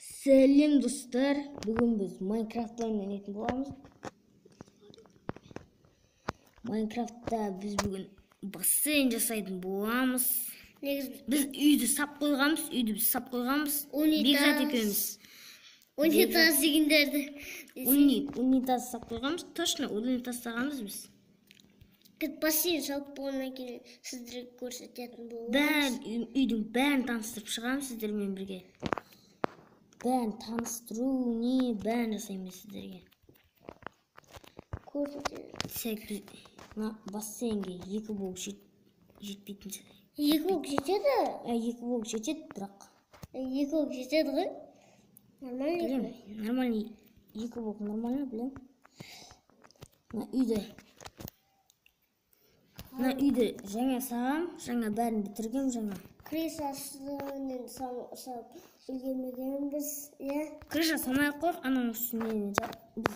Сәлем достар, бүгін біз Майнкрафт ойнайтын боламыз. Майнкрафтта біз бүгін бассейн жасайтын боламыз. Негізі біз үйді сап қойғанбыз, үйді біз сап қойғанбыз. Бекзат екеуміз. Унитаз дегендерді. Унитаз сап қойғанбыз, точно унитаз салғанбыз біз. Бассейн салып болғаннан кейін сіздерге көрсететін боламыз. Бәрін, үйдің бәрін таныстырып шығамыз сіздермен бірге. Бәрін таныстыру, не, бәрін жасаймын сіздерге. Көрсетеміз. Біз мына бассейнге екі блок жетпейтін. Екі блок жетеді? Екі блок жетеді, бірақ. Екі блок жетеді ғой? Нормально. Білем, нормально. Екі блок нормально, білем. Мына үйді. Мына үйді жаңа сағам, жаңа бәрін бітіргем жаңа. Крышасымен салып үлгермегенбіз, иә? Крыша салмай ақ қояйық, ананың үстіне біз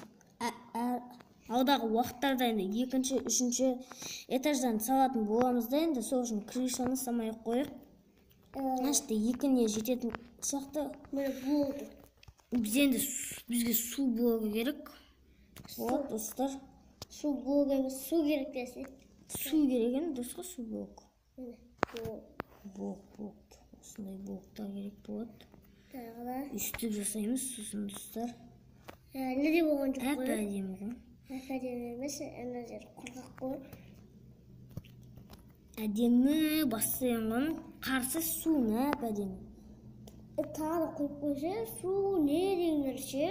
алдағы уақыттарда енді екінші, үшінші этаждан салатын боламыз да енді, сол үшін крышаны салмай ақ қояйық. Значит, екі не жететін сияқты. Міне болды. Біз енді бізге су блогы керек. Вот, достар. Су блогы емес, су керек десе. Су керек енді, дұрыс қой, су блок. Міне, блок, блок. Осындай блоктар керек болады. Тағы да. Үстіп жасаймыз сосын, достар. Әлі де болған жоқ қой. Әп-әдемі ғой. Әп-әдемі емес, ана жер құрғақ қой. Әдемі бассейн ғой. Қарсы су әп-әдемі. Тағы да қойып қойса, су не дегендер ше,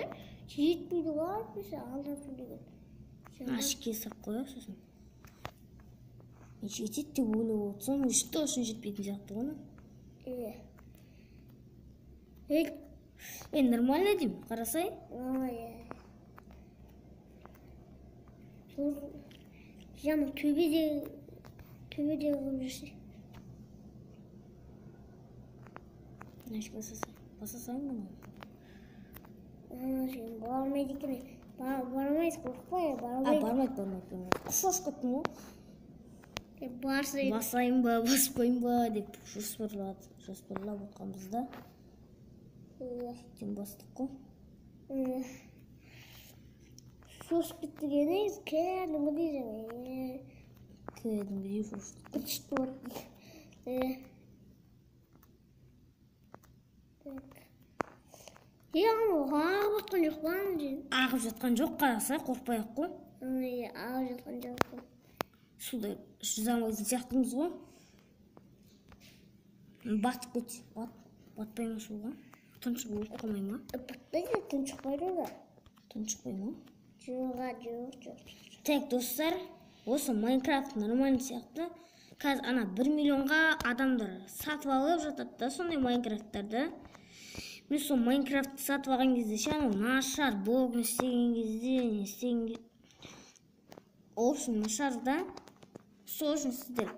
жетпейді ғой, әйтпесе алда су деген. Ашке сап қояйық сосын. Жетеді деп ойлап отырсам, что үшін жетпейтін сияқты ғой. Иә. Нормально деймін, қарасай. Иә. Жаңа төбеде қойып жүрсе. Баса салайын ба? Ана жерге бармайды екен. Бармайды, қорықпай, бармайды. Бармайды, бармайды, бармайды. Шошып кеттім ғой. Барса басайын ба, баспайын ба деп жоспарлап отқанбыз да. Сөйткен бастық қой. Шошып кетті дегеніңіз кәдімгідей жаңа. Кәдімгідей шошып. Быт-шыт болды. Анау ағып жатқан жоқ па ана жерден? Ағып жатқан жоқ, қараса, қорықпай ақ қой. Ағып жатқан жоқ қой. Суда жүзе алмайтын сияқтымыз ғой. Батып кетсе, батпай ма суға? Тұншығып өліп қалмай ма? Батпайды, тұншықпайды да. Тұншықпай ма? Жоқ, жоқ, жоқ. Так, достар, осы Майнкрафт нормальный сияқты. Қазір ана 1 миллионға адамдар сатып алып жатады да сондай Майнкрафттарды. Мен сол Майнкрафтты сатып алған кезде ше, анау нашар блогын істеген кезде, не істеген кезде, в общем, нашар да. Сол үшін сіздер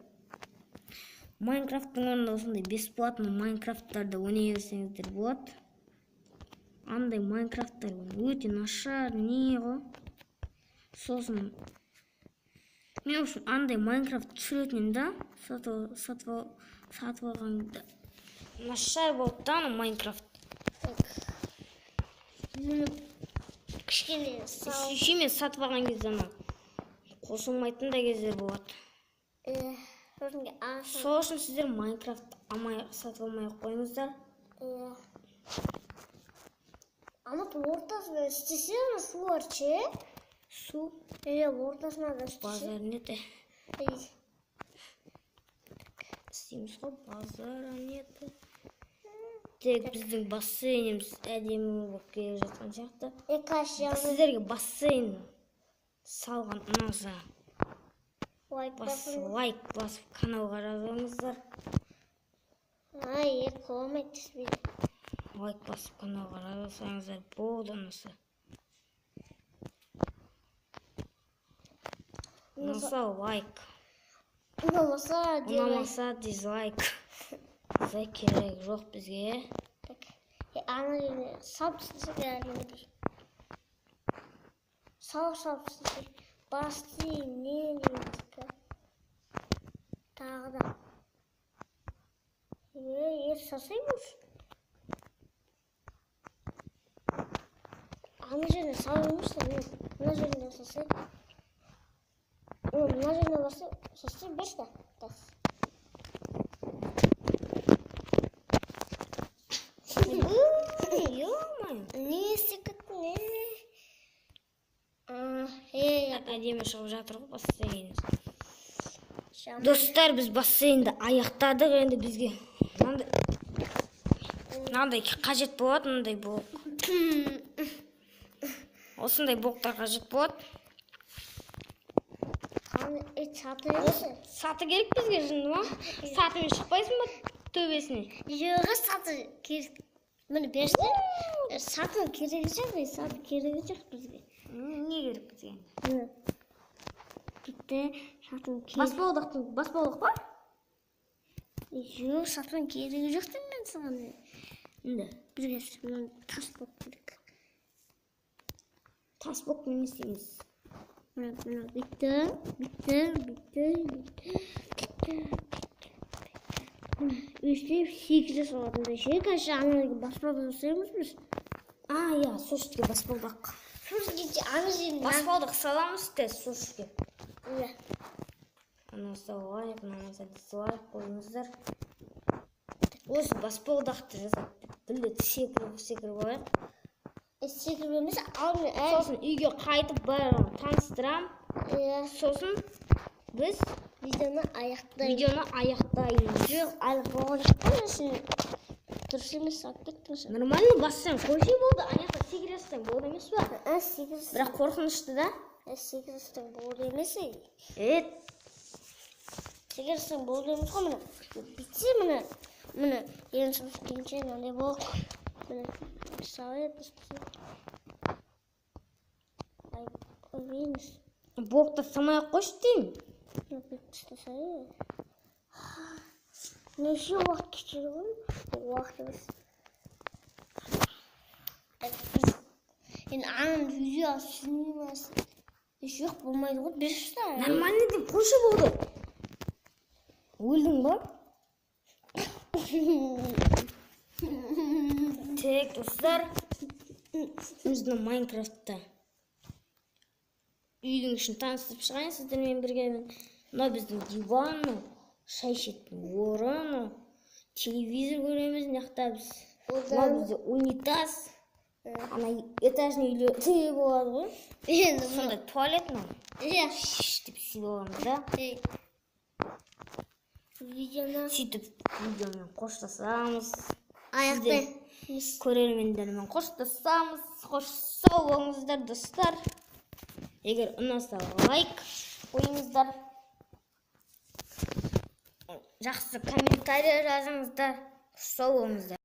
Майнкрафттың орнында осындай бесплатный Майнкрафттарды ойнай берсеңіздер болады. Андай Майнкрафттар өте нашар, не ғой. Сосын мен үшін андай Майнкрафт түсіретін едім да, сатып алғанда нашар болды да ана Майнкрафт. Кішкене сал. Еще мен сатып алған кезде ана қосылмайтын да кездер болады. Сол үшін сіздер Майнкрафт сатып алмай ақ қойыңыздар. Ана ортасына істесе су бар ше? Су? Ортасына да істесе. Базар нет. Істейміз ғой, базар нет. Тек біздің бассейніміз әдемі болып келе жатқан сияқты. Сіздерге бассейн салған ұнаса, Лайк лайк басып каналға жазылыңыздар. Ай, қолым түспейді. Лайк басып каналға жазылсаңыздар болды ұнаса. Ұнаса лайк. Ұнамаса дизлайк. Дизлайк керек жоқ бізге. Ана жеріне салып істесек әдемідей. Салып істесек. Бассейн не деген. Тағы да. Сасаймыз. Ана жеріне салып емес та, мына жеріне салсай. Мына жеріне барса, салса берші да. Тас. Ё-моё. Не істеп кеттің, не? Әдемі шығып жатыр ғой бассейн. Достар, біз бассейнді аяқтадық. Енді бізге мынандай қажет болады, мынандай блок. Осындай блоктар қажет болады. Саты емес. Саты керек бізге, жынды ма? Сатымен шықпайсың ба төбесіне? Жоқ, саты керек. Міне берсе, сатының керегі жоқ, саты керегі жоқ бізге. Не керек бізге енді? Бітті, сатының керегі. Баспалдақтың, баспалдақ па? Жоқ, сатының керегі жоқ деймін мен саған. Енді бізге мына тас блок керек. Тас блокпен не істейміз? Мына бітті, бітті, бітті, бітті, бітті. Өстіп секіре салатындай ше, қазір ана баспалдақ жасаймыз біз. Иә, сол жерге баспалдақ. Сол жерге ана жеріне Баспалдақ саламыз тез сол жерге. Иә. Ана салайық, мынаны салайық, қойыңыздар. Осы баспалдақты жасап, біле секіріп алайық. Секіріп емес, алдымен Сосын үйге қайтып барлығын таныстырам. Иә. Сосын біз видеоны аяқтаймыз. Видеоны аяқтаймыз. Жоқ, әлі болған жоқ қой, сен дұрыс емес алып кеттің сен. Нормально бассаң, қойшы болды, ана жақта секіре салсаң болды емес па? Секіре Бірақ қорқынышты да. Секіре салсаң болды емес, ей. Секіре салсаң болды емес қой, міне. Бүйтсе, міне, міне, ең соңғы келгенше мынандай болды. Міне, салайық, Ай, ойбай. Блокты салмай ақ қойшы деймін. Неше уақыт кетеді ғой? Уақыт емес. Біз енді ананы видео түсірмейміз. Жоқ, болмайды ғой, берші та. Нормально деп қойшы болды. Өлдің ба? Так, достар, біздің Майнкрафтта үйдің ішін таныстырып шығайын сіздермен бірге. Мынау біздің диван, шай ішетін орын, телевизор көреміз мына жақта біз. Мынау бізде унитаз. Ана этажный үйлерде болады ғой. Енді сондай туалет мынау. Иә. Шш деп сүйіп аламыз да. Видеоны сөйтіп видеомен қоштасамыз. Аяқтаймыз. Көрермендермен қоштасамыз. Қош сау болыңыздар, достар. Егер ұнаса лайк қойыңыздар. Жақсы комментарий жазыңыздар. Сау болыңыздар.